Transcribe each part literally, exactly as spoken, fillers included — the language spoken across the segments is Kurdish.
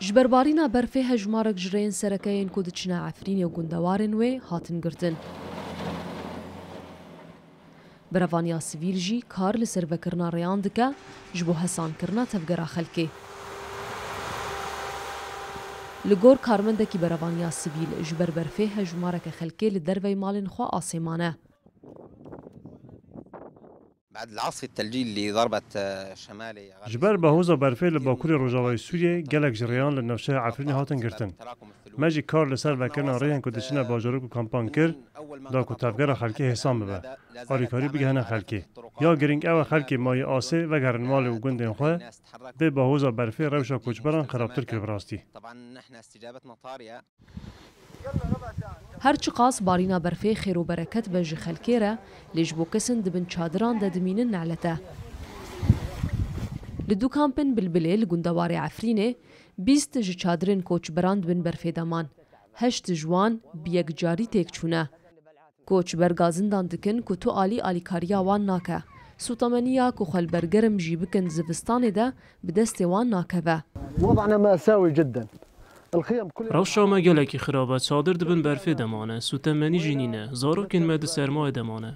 Ji ber barîna berfê hejmarek ji rêyên sereke yên ku diçine Efrînê û gundewarên wê hatin girtin. Berevaniya sivîl jî kar li ser vekirina rêyan dike ji bo hesankirina tevgera xelkê. Li gor karmendekî berevaniya sivîl, ji ber berfê hejmareke xelkê li derveyî malên xwe asê mane. بعد العاصفة الثلجية اللي ضربت، آه، شمالي غربي Ji ber bahoza berfê li bakurê rojavayê Sûriyê gelek ji rêyan li navçeya Efrînê hatin girtin. Me jî kar li ser vekirina rêyên ku diçine bajarok û kampan kir, da ku tevgera xelkê hêsan bibe, alîkarî bigihîne xelkê. Ya girîng ew e xelkê mayî asê vegerin malê û gundên xwe, vê bahoza berfê rewşa koçberan xerabtir kir bi rastî. Her çiqas barîna berfê xêr û bereket be ji xelkê re, lê ji bo kesên di bin çadiran de dimînin nelet e. Li du kampên Bilbilê li gundewarê Efrînê bîst ji çadirên koçberan di bin berfê de man. Heşt ji wan bi yekcarî têk çûne. Koçber gazindan dikin ku tu alî alîkariya wan nake. Sûtemeniya ku xwe li ber germ jî bikin zivistanê de bi destê wan nakeve. وضعنا مأساوي جدًا. الخيم كلها Rewşa me gelekî xirab e. Çadir di bin berfê de mane. Sûtemenî jî nîne. Zarokên me di sermayê de mane.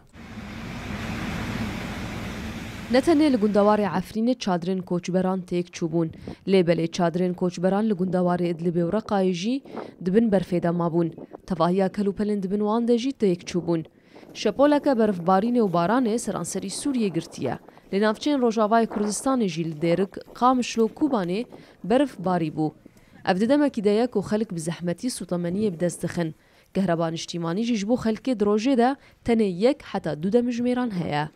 Ne tenê li gundewarê Efrînê çadirên koçberan têk çûbûn, lê belê çadirên koçberan li gundewarê Idlibê û Reqayê jî di bin berfê de mabûn. Tevahiya kelûpelên di bin wan de jî têk çûbûn. Şepoleke berfbarînê û baranê seranserî Sûriyê girtiye. Li navçeyên Rojavayê Kurdistanê jî li Dêrik, Qamişlo, Kobanê berf barîbû. Ev di demekî de ye ku xelk bi zehmetî sûtemeniyê bi dest dixin. Kehreba niştîmanî jî ji bo xelkê di rojê de tenê yek heta du demjimêran heye.